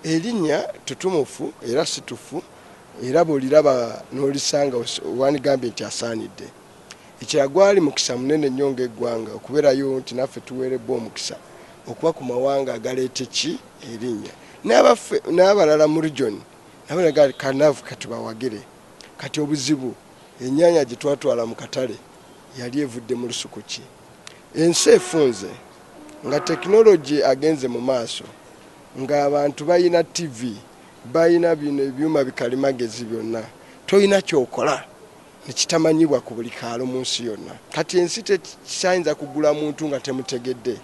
Erinnya tutumufu era situfu, era bw'oliraba n'olisanga wandigambye nti asaanidde. Ekirala, gwali mukisa munene nnyo ng'eggwanga okubeerayo nti naffe tuweerebbwa omukisa okuba ku mawanga agaleeta ki erinnya, n'abaffe n'abalala mu region nabo kanavu katubawagire. Kati obuzibu, ennyaanya gye twatwala mu katale yali evudde mu lusuku ki? Ensi efunze nga tekinologi agenze mu maaso, ng'abantu balina TV, balina bino ebyuma bikalimagezi byonna, tolina kyokola nekitamanyibwa ku buli kaalo mu nsi yonna. Kati ensi tekyayinza kugula muntu nga temutegedde.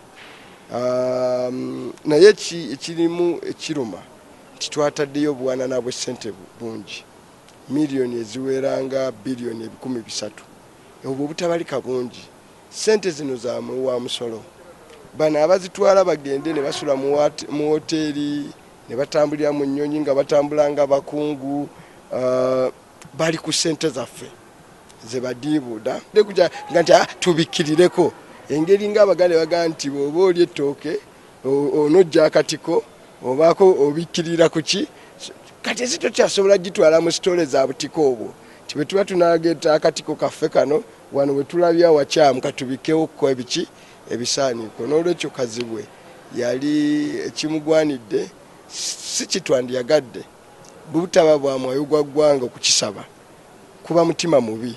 Naye ekirimu ekiruma nti twataddeyo obuwanana bw'essente bungi, miliyoni eziweranga biliyoni 300, obwo obutabalika bungi. Ssente zino za wa musolo. Bano abazitwala bagende ne basula mu woteeri, ne batambulira mu nnyonyi nga batambula nga bakungu, bali ku ssente zaffe ze badiibuuda nga nti tubikkirireko. Engeri ng'Abaganda bagamba nti bw'oba oli ettooke onojja akatiko obaako obikkirira ku ki. Kati ensi tokyasobola gitwala mu sitole za butiko obwo, ti bwe tuba tunageeta akatiko kaffe kano wano bwe tulabye awakyamu katubikkewo ebiki ebisaaniiko. N'olwekyo Kazibwe yali ekimugwanidde, si kitwandiyagadde butaba bwa mwoyo gwa ggwanga okukisaba, kuba mutima mubi.